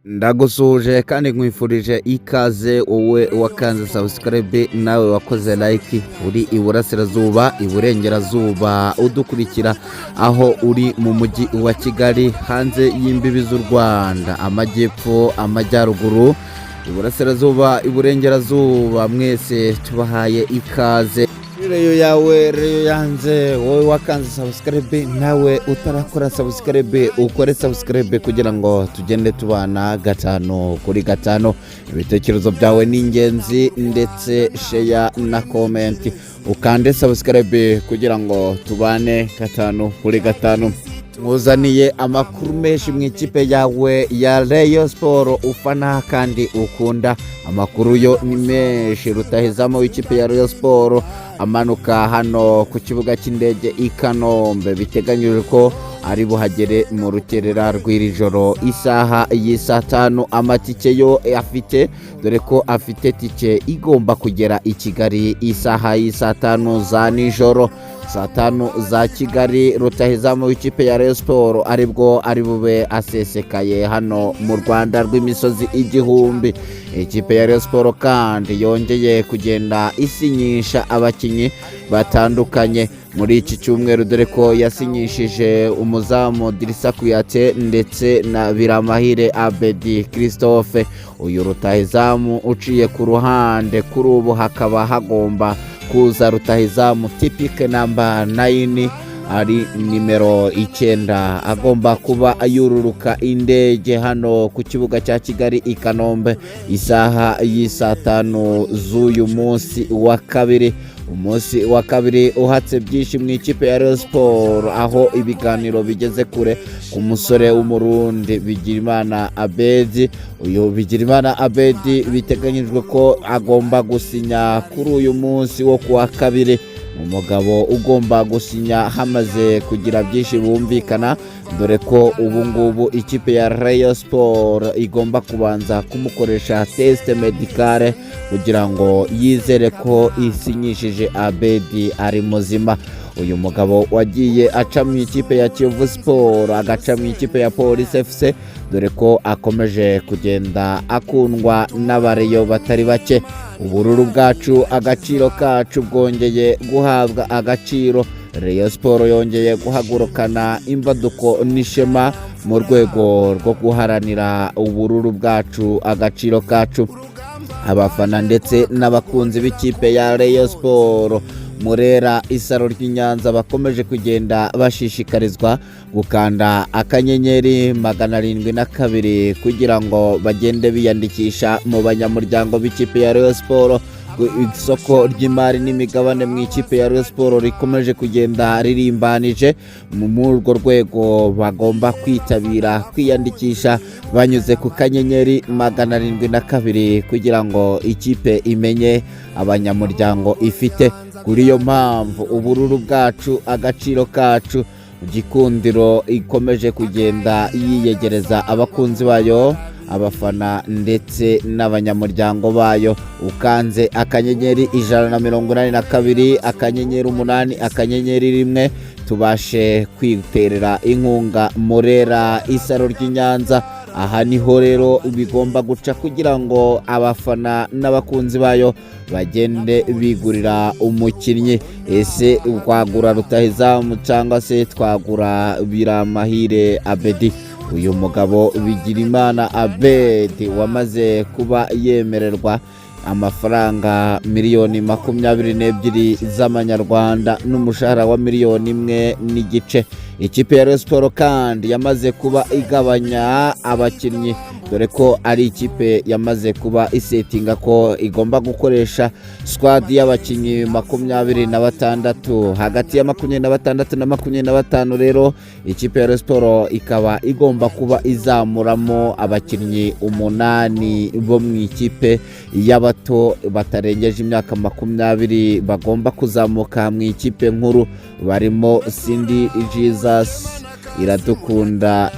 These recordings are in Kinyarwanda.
Ndagusuhuje kandi nkwifurije ikaze, wowe wakanze subscribe, nawe wakoze like, uri iburasirazuba, iburengerazuba, udukurikira aho uri mu mujyi wa Kigali, hanze y'imbibi z'u Rwanda, amajyepfo, amajyaruguru, iburasirazuba, iburengerazuba, mwese tubahaye ikaze. Rayon yawe, Rayon yanze. Wowe wakanze subscribe, nawe utarakora subscribe, ukore subscribe kugira ngo tugende tubana gatanu kuri gatanu. Ibitekerezo byawe ni ingenzi, ndetse share na comment, ukande subscribe kugira ngo tubane gatanu kuri gatanu. Nkuzaniye amakuru menshi mu ikipe yawe ya Rayon Sports ufana kandi ukunda. Amakuru yo ni menshi. Rutahizamu w'ikipe ya Rayon Sports amanuka hano ku kibuga cy'indege i Kanombe, biteganyijwe ko ari buhagere mu rukerera rw'iri joro isaha y'isaa 5. Amatike yo afite, dore ko afite tike igomba kugera i Kigali isaha y'isaa 5 za nijoro, saa 5 za Kigali. Rutahizamu w'ikipe ya Rayon Sports aribwo ari bube asesekaye hano mu Rwanda rw'imisozi igihumbi. Ikipe ya Rayon Sports kandi yongeye kugenda isinyisha abakinnyi batandukanye muri iki cyumweru, dore ko yasinyishije umuzamu Drissa Kouyaté ndetse na Biramahire Abeddy Christophe, uyu rutahizamu uciye ku ruhande. Kuri ubu hakaba hagomba kuza rutahizamu typique number 9, ari nimero 9, agomba kuba yururuka indege hano ku kibuga cya Kigali i Kanombe isaha y'isaa 5 z'uyu munsi wa kabiri. Umunsi wa kabiri uhatse byinshi mu ikipe ya Rayon Sports, aho ibiganiro bigeze kure ku musore w'Umurundi Bigirimana Abedi. Uyu Bigirimana Abedi biteganyijwe ko agomba gusinya kuri uyu munsi wo kuwa kabiri. Umugabo ugomba gusinya hamaze kugira byinshi bumvikana, dore ko ubu ngubu ikipe ya Rayon Sports igomba kubanza kumukoresha test médicale kugira ngo yizere ko isinyishije Abedi ari muzima. Uyu mugabo wagiye aca mu ikipe ya Kiyovu Sports, agaca mu ikipe ya Police FC, dore ko akomeje kugenda akundwa n'Abareyo batari bake. Ubururu bwacu, agaciro kacu bwongeye guhabwa agaciro. Rayon Sports yongeye guhagurukana imbaduko n'ishema mu rwego rwo guharanira ubururu bwacu, agaciro kacu. Abafana ndetse n'abakunzi b'ikipe ya Rayon Sports Murera, Isaro ry'i Nyanza, bakomeje kugenda bashishikarizwa gukanda *702 kugira ngo bagende biyandikisha mu banyamuryango b'ikipe ya Rayon Sports. Isoko ry'imari n'imigabane mu ikipe ya Rayon Sports rikomeje kugenda ririmbanije. Muri urwo rwego bagomba kwitabira kwiyandikisha banyuze ku *702 kugira ngo ikipe imenye abanyamuryango ifite. Kuri iyo mpamvu, ubururu bwacu, agaciro kacu, Gikundiro ikomeje kugenda yiyegereza abakunzi bayo, abafana ndetse n'abanyamuryango bayo. Ukanze *182*8*1 tubashe kwiterera inkunga Murera, Isaro ry'i Nyanza. Aha niho rero bigomba guca kugira ngo abafana n'abakunzi bayo bagende bigurira umukinnyi. Ese twagura rutahizamu cyangwa se twagura Biramahire Abedi? Uyu mugabo Bigirimana Abedi wamaze kuba yemererwa amafaranga miliyoni 22 z'amanyarwanda n'umushahara wa miliyoni 1.5. Ikipe ya Rayon Sports kandi yamaze kuba igabanya abakinnyi, dore ko ari ikipe yamaze kuba isetinga ko igomba gukoresha squad y'abakinnyi 26, hagati ya 26 na 25. Rero ikipe ya Rayon Sports ikaba igomba kuba izamuramo abakinnyi umunani bo mu ikipe y'abato batarengeje imyaka 20, bagomba kuzamuka mu ikipe nkuru, barimo Cindy Jesus, Iradukunda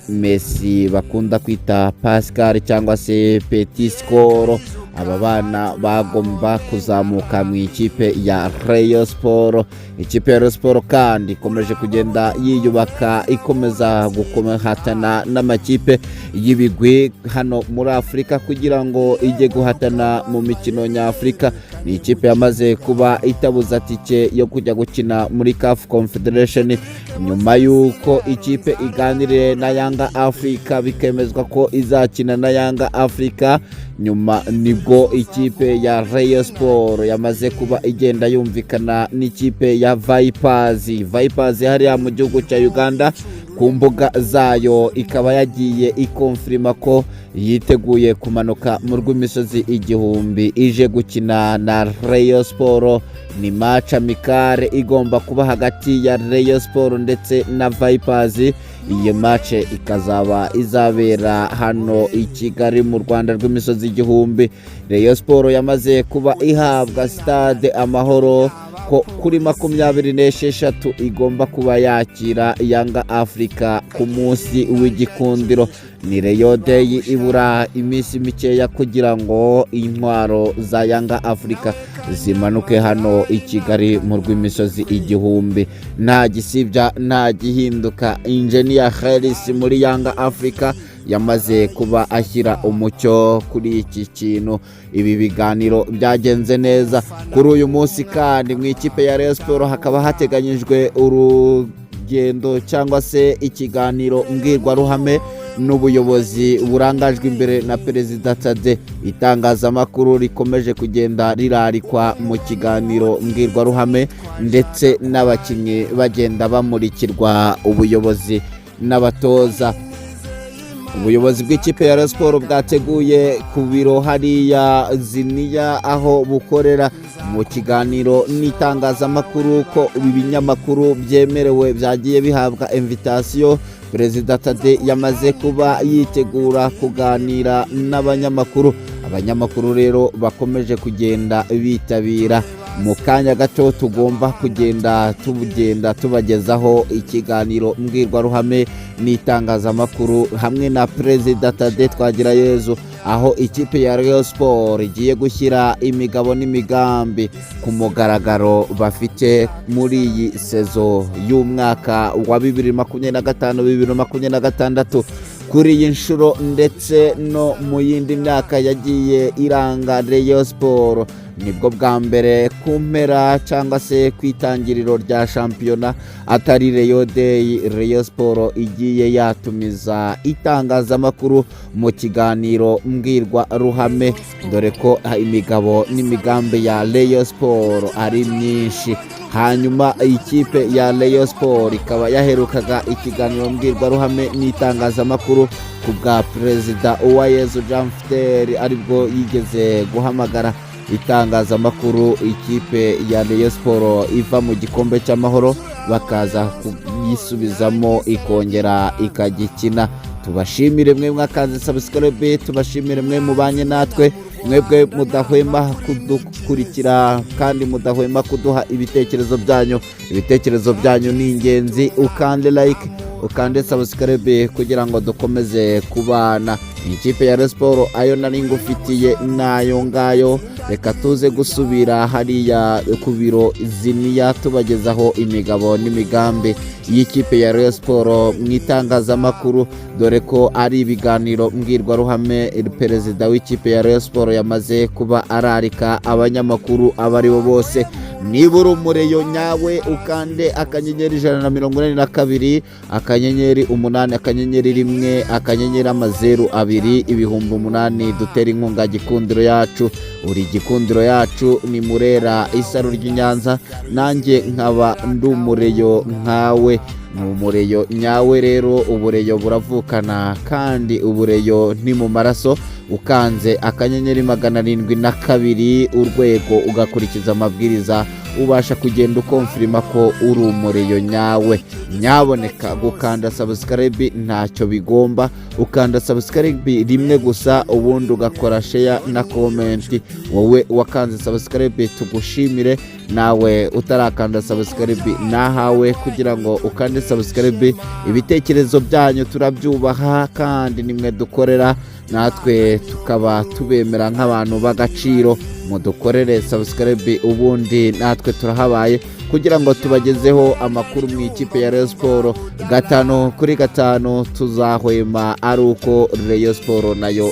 Messi bakunda kwita Pascal cyangwa se Petit Skoro. Aba bana bagomba kuzamuka mu ikipe ya Rayon Sport. Ikipe ya Rayon Sport kandi ikomeje kugenda yiyubaka, ikomeza guhatana n'amakipe y'ibigwi hano muri Afurika kugira ngo ijye guhatana mu mikino nyafurika. Ni ikipe yamaze kuba itabuza tike yo kujya gukina muri CAF Confederation, nyuma y'uko ikipe iganiriye na Yanga Africa, bikemezwa ko izakina na Yanga Africa. Nyuma nibwo ikipe ya Rayon Sport yamaze kuba igenda yumvikana n'ikipe ya Vipers. Vipers hariya mu gihugu cya Uganda, ku mbuga zayo ikaba yagiye ikonfirima ko yiteguye kumanuka mu rw'imisozi igihumbi ije gukina na Rayon Sport. Ni match amicale igomba kuba hagati ya Rayon Sport ndetse na Vipers. Iyo match ikazaba izabera hano i Kigali mu Rwanda rw'imisozi igihumbi. Rayon Sport yamaze kuba ihabwa Stade Amahoro ko kuri 26 igomba kuba yakira Yanga Africa ku munsi w'igikundiro. Ni Rayon Day, ibura iminsi mikeya kugira ngo intwaro za Yanga Africa zimanuke hano i Kigali mu rw'imisozi igihumbi. Nta gisibya, nta gihinduka. Engineer Hersi muri Yanga Africa yamaze kuba ashyira umucyo kuri iki kintu. Ibi biganiro byagenze neza. Kuri uyu munsi kandi mu ikipe ya Rayon Sport hakaba hateganyijwe urugendo cyangwa se ikiganiro mbwirwaruhame n'ubuyobozi burangajwe imbere na Perezida Tade. Itangazamakuru rikomeje kugenda rirarikwa mu kiganiro mbwirwaruhame, ndetse n'abakinnyi bagenda bamurikirwa ubuyobozi n'abatoza. Ubuyobozi bw'ikipe ya Rayon Sport bwateguye ku biro hariya Ziniya aho bukorera, mu kiganiro n'itangazamakuru, ko ibinyamakuru byemerewe byagiye bihabwa invitation. Perezida Tade yamaze kuba yitegura kuganira n'abanyamakuru. Abanyamakuru rero bakomeje kugenda bitabira. Mu kanya gato tugomba kugenda tugenda tubagezaho ikiganiro mbwirwaruhame n'itangazamakuru hamwe na Perezida Tade Twagirayezu, aho ikipe ya Rayon Sport igiye gushyira imigabo n'imigambi ku mugaragaro bafite muri iyi saison y'umwaka wa 2025, 2026. Kuri iyi nshuro ndetse no mu yindi myaka yagiye iranga Rayon Sport, nibwo bwa mbere ku mpera cyangwa se ku itangiriro rya shampiyona atari Rayon Day, Rayon Sport igiye yatumiza itangazamakuru mu kiganiro mbwirwaruhame, dore ko imigabo n'imigambi ya Rayon Sport ari myinshi. Hanyuma ikipe ya Rayon Sport ikaba yaherukaga ikiganiro mbwirwaruhame n'itangazamakuru ku bwa Perezida Uwayezu Jean Fidele, aribwo yigeze guhamagara itangazamakuru ikipe ya Rayon Sport iva mu gikombe cy'Amahoro, bakaza kuyisubizamo ikongera ikagikina. Tubashimire mwe mwakanze subscribe, tubashimire mwe mubanye natwe, mwebwe mudahwema kudukurikira kandi mudahwema kuduha ibitekerezo byanyu. Ibitekerezo byanyu ni ingenzi. Ukande like, ukande subscribe kugira ngo dukomeze kubana. Ikipe ya Rayon Sport, ayo nari ngufitiye n'ayo ngayo. Reka tuze gusubira hariya ku biro Ziniya tubagezaho imigabo n'imigambi y'ikipe ya Rayon Sport mu itangazamakuru, dore ko ari ibiganiro mbwirwaruhame perezida w'ikipe ya Rayon Sport yamaze kuba ararika abanyamakuru abo ari bo bose. Niba uri umureyo nyawe, ukande *182*8*1*000 8000, dutera inkunga Gikundiro yacu. Uri Gikundiro yacu ni Murera Isaro ry'Inyanza, nanjye nkaba ndi umureyo nkawe, ni umureyo nyawe. Rero ubureyo buravukana kandi ubureyo ni mu maraso. Ukanze *702# ugakurikiza amabwiriza, ubasha kugenda ukonfirima ko uri umureyo nyawe. Nyaboneka, gukanda subscribe ntacyo bigomba. Ukanda subscribe rimwe gusa, ubundi ugakora share na comment. Wowe wakanze subscribe tugushimire. Nawe utarakanda subscribe, nahawe kugira ngo ukande subscribe. Ibitekerezo byanyu turabyubaha, kandi nimwe dukorera, natwe tukaba tubemera nk'abantu b'agaciro. Mudukorere subscribe, ubundi natwe turahabaye kugira ngo tubagezeho amakuru mu ikipe ya Rayon Sport 5 kuri 5. Tuzahwema ari uko Rayon Sport nayo